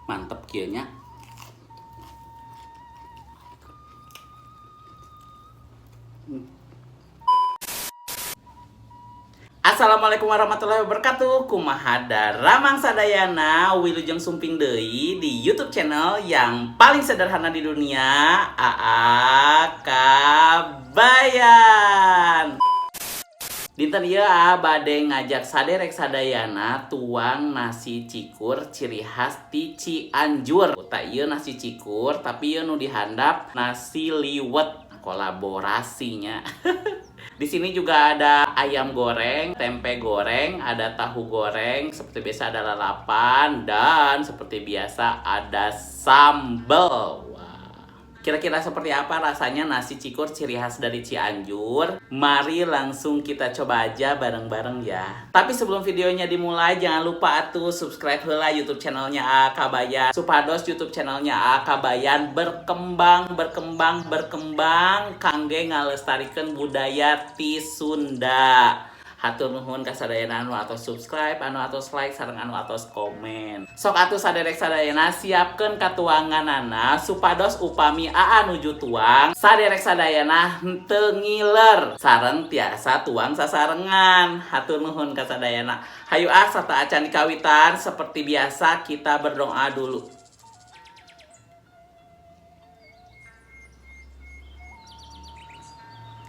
Mantep kieu nya. Assalamualaikum warahmatullahi wabarakatuh. Kumaha daramang sadayana, wilujeng sumping deui di YouTube channel yang paling sederhana di dunia, AA Kabayan. Dinten ieu A bade ngajak saderek sadayana tuang nasi cikur ciri khas ti Cianjur. Tah, ieu nasi cikur, tapi ieu nu dihandap nasi liwet kolaborasinya. Di sini juga ada ayam goreng, tempe goreng, ada tahu goreng, seperti biasa ada lalapan, dan seperti biasa ada sambal. Wah. Kira-kira seperti apa rasanya nasi cikur ciri khas dari Cianjur? Mari langsung kita coba aja bareng-bareng ya. Tapi sebelum videonya dimulai, jangan lupa atuh subscribe heula YouTube channelnya A Kabayan. Supados YouTube channelnya A Kabayan berkembang, berkembang, berkembang, kangge ngalestarikeun budaya ti Sunda. Hatur nuhun ka sadayana anu atos subscribe, anu atos like, sareng anu atos komen. Sok atuh saderek sadayana siapkeun katuanganana supados upami aa nuju tuang, saderek sadayana henteu ngiler sareng tiasa tuang sasarengan. Hatur nuhun ka sadayana. Hayu ah, sateuacan dikawitan, seperti biasa kita berdoa dulu.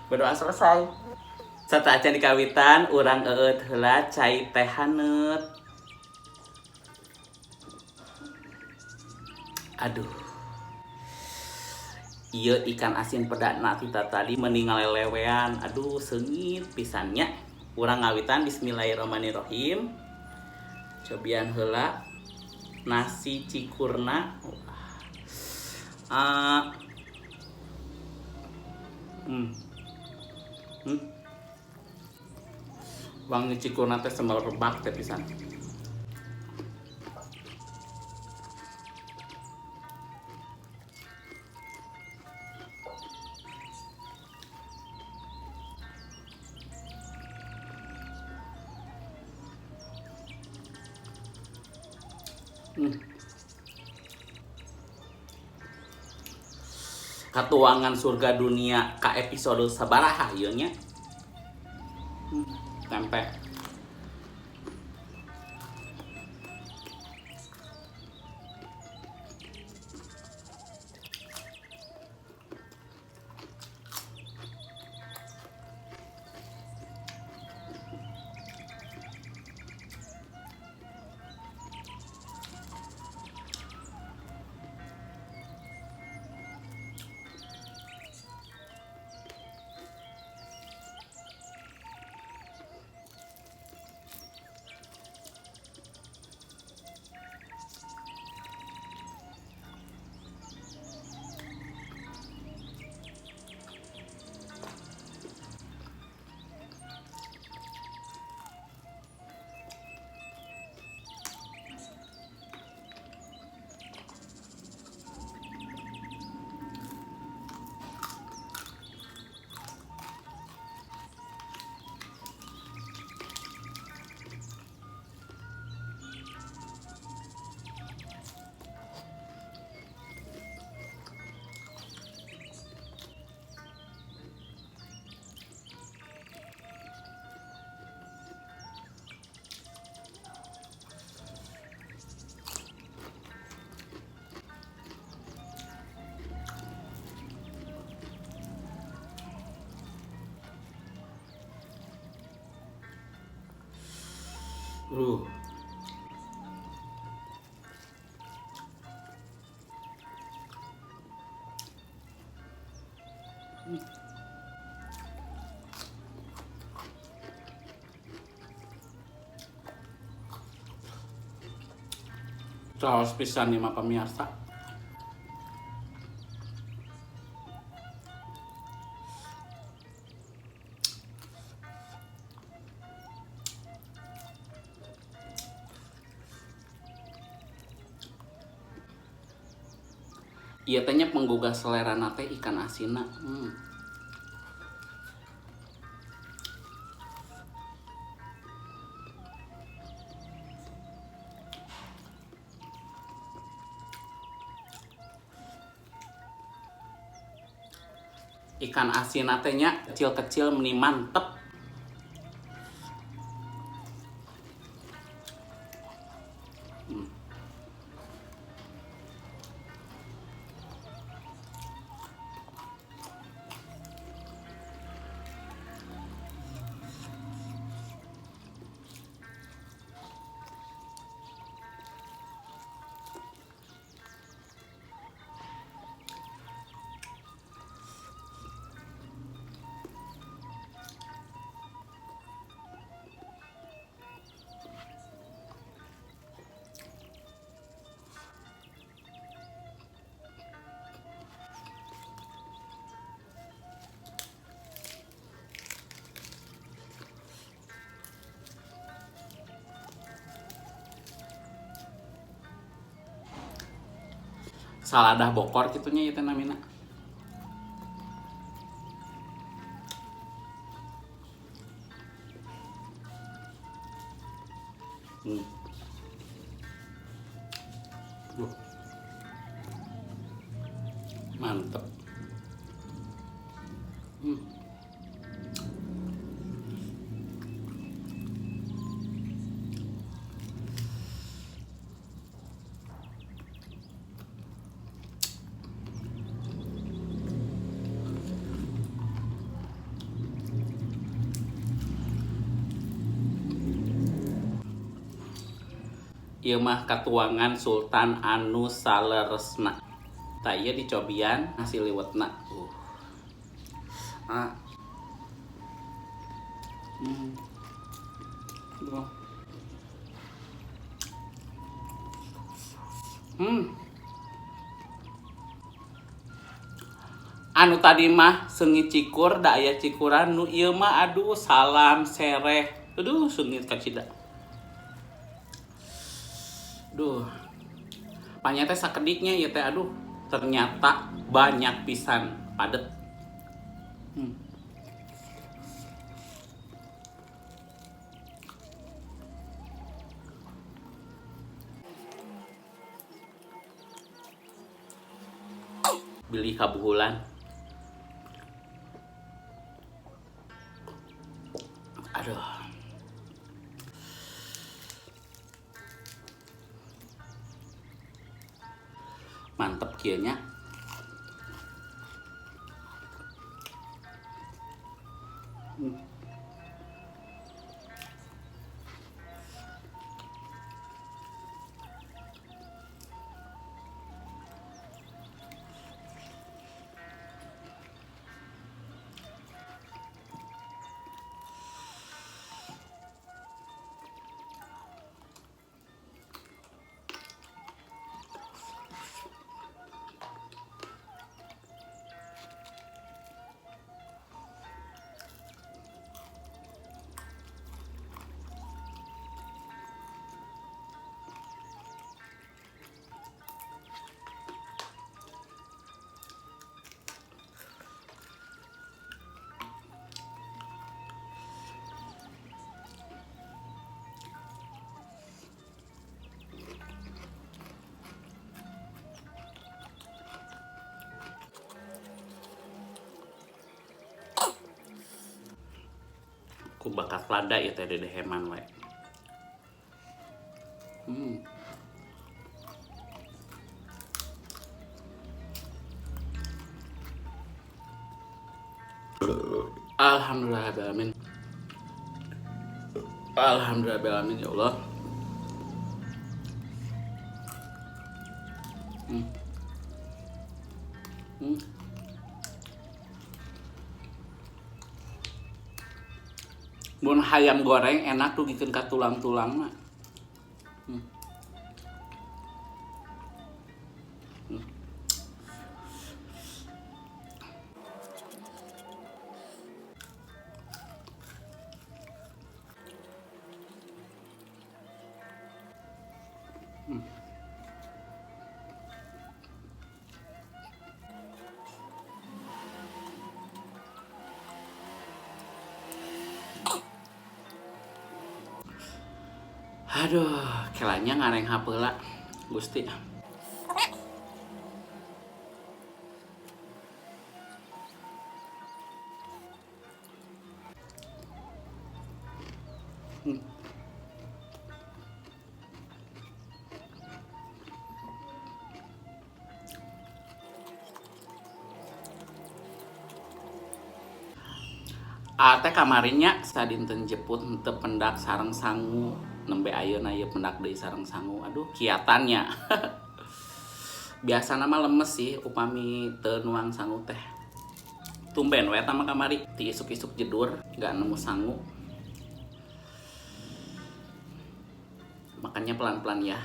Berdoa selesai. Sateuacan dikawitan, urang eueut heula cai teh haneut. Aduh. Ieu ikan asin pedana kita tadi meni ngalelewean. Aduh, seungit pisan nya. Urang ngawitan, bismillahirrahmanirrahim. Cobian heula nasi cikurna. Wangi cikurna teh semerbak teh pisan. Katuangan surga dunia ka episode sabaraha ieu nya? Tempe. Saos pisan nih mah, pemirsa. Ieu teh nya penggugah selera teh ikan asinna. Ikan asin teh nya kecil-kecil meni mantep. Saladah bokor kitunya ieu teh namina. Mantep. Ieu mah katuangan Sultan anu saleresna. Tah ieu dicobian nasi liwetna. Ah. Duh. Anu tadi mah seungit cikur da aya cikuran, nu ieu mah aduh salam sereh. Aduh seungit kacida. Duh. Panya teh sakediknya ieu teh aduh ternyata banyak pisan padet. Bilih kabuhulan. Aduh. Mantep kieu nya. Ku bakat lada ya teh dedeh heman we. Alhamdulillah rabbil alamin. Alhamdulillah rabbil alamin ya Allah. Mun hayam goreng enak tuh gikeun ka tulang-tulangna. Aduh, kelanya ngareng hapeula, Gusti. Aa teh kamari nya sadinten jeput henteu pendak sareng sangu, nembe ayeuna ieu pendak deui sareng sangu. Aduh, kiatan nya. Biasana mah lemes sih upami teu nuang sangu teh. Tumben we eta mah kamari ti isuk-isuk jedur nggak nemu sangu. Makannya pelan-pelan ya.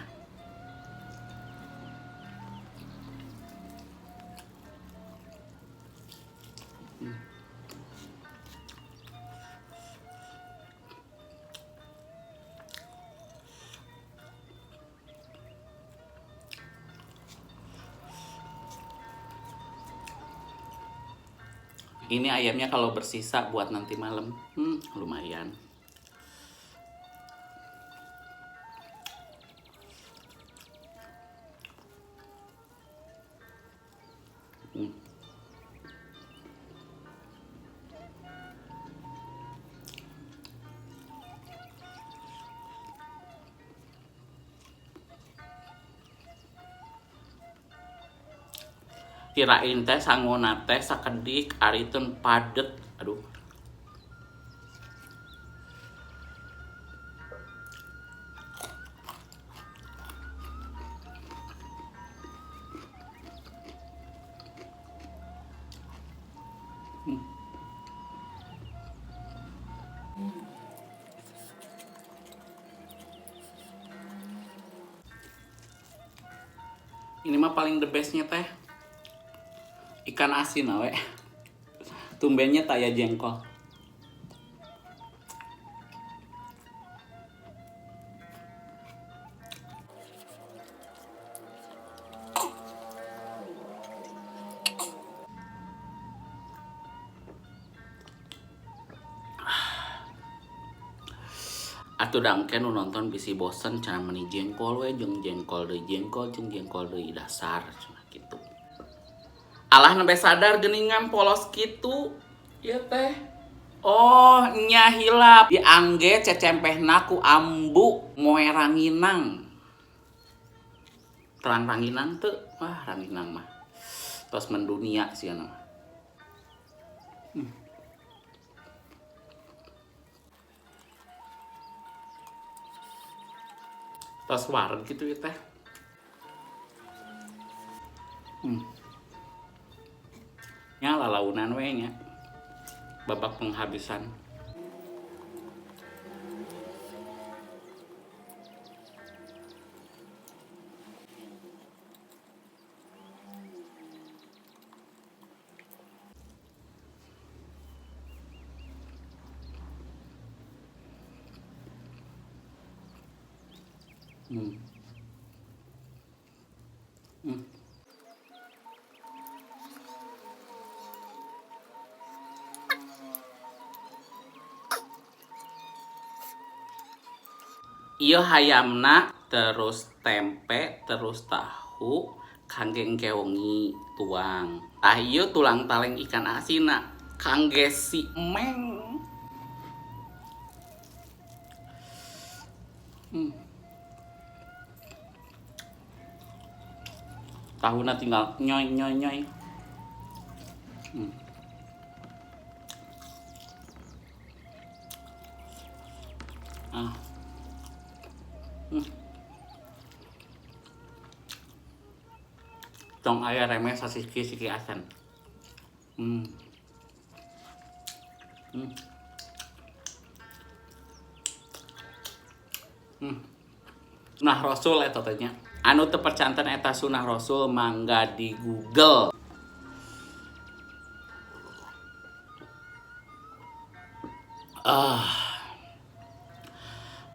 Ini ayamnya kalau bersisa buat nanti malam, lumayan. Kirain teh sanguna teh sakedik, ari teu padet. Aduh. Ini mah paling the bestnya teh ikan asin awe. Tumbennya taya jengkol. Atuh da engke nu nonton bisi bosen cenah meni jengkol we jeung jengkol deui, jengkol jeung jengkol deui, dasar cenah kitu. Alah nembe sadar geuningan polos kitu ieu teh. Oh nya hilap diangge cecempehna ku ambu moe ranginang. Terang ranginang teu? Wah ranginang mah tos mendunia sieuna mah. Tos wareg gitu ya teh. Nya lalaunan we nya. Babak penghabisan. Ieu hayamna terus tempe terus tahu kangge engke wengi tuang. Tah ieu tulang taleng ikan asinna kangge si Meng. Tahuna tinggal nyoy nyoy nyoy. Tong aya remeh sasiki-siki asan. Sunah Rasul eta teh nya. Anu teu percanten eta sunah Rasul mangga di Google.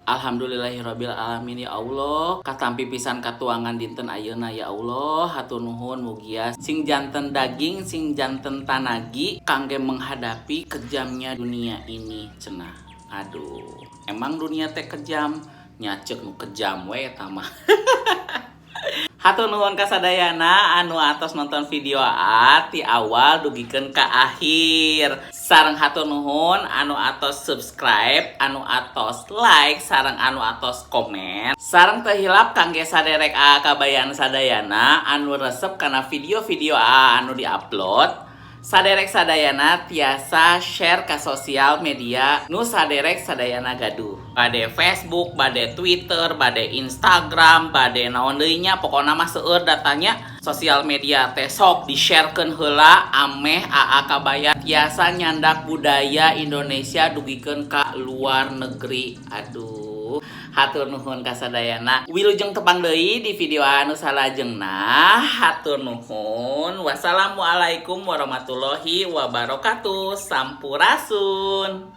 Alhamdulillahirabbil alamin ya Allah. Katampi pisan katuangan dinten ayeuna ya Allah. Hatur nuhun mugia sing janten daging sing janten tanagi kangge menghadapi kejamnya dunia ini cenah. Aduh, emang dunia teh kejam, nyacek nu kejam we eta mah. Hatur nuhun kasadayana anu atos nonton video A ti awal dugikeun ka akhir. Sareng hatur nuhun anu atos subscribe, anu atos like, sareng anu atos komen. Sareng teu hilap kangge saderek AA Kabayan sadayana anu resep kana video-video AA anu diupload. Saderek sadayana tiasa share ke sosial media nu saderek sadayana gaduh. Bade Facebook, bade Twitter, bade Instagram, bade naon deui nya, pokona mah seueur datanya sosial media teh, sok di-sharekeun heula ameh AA Kabayan tiasa nyandak budaya Indonesia dugikeun ka luar negeri. Aduh, hatur nuhun ka sadayana. Wilujeng tepang deui di video anu salajengna. Hatur nuhun. Wassalamualaikum warahmatullahi wabarakatuh. Sampurasun.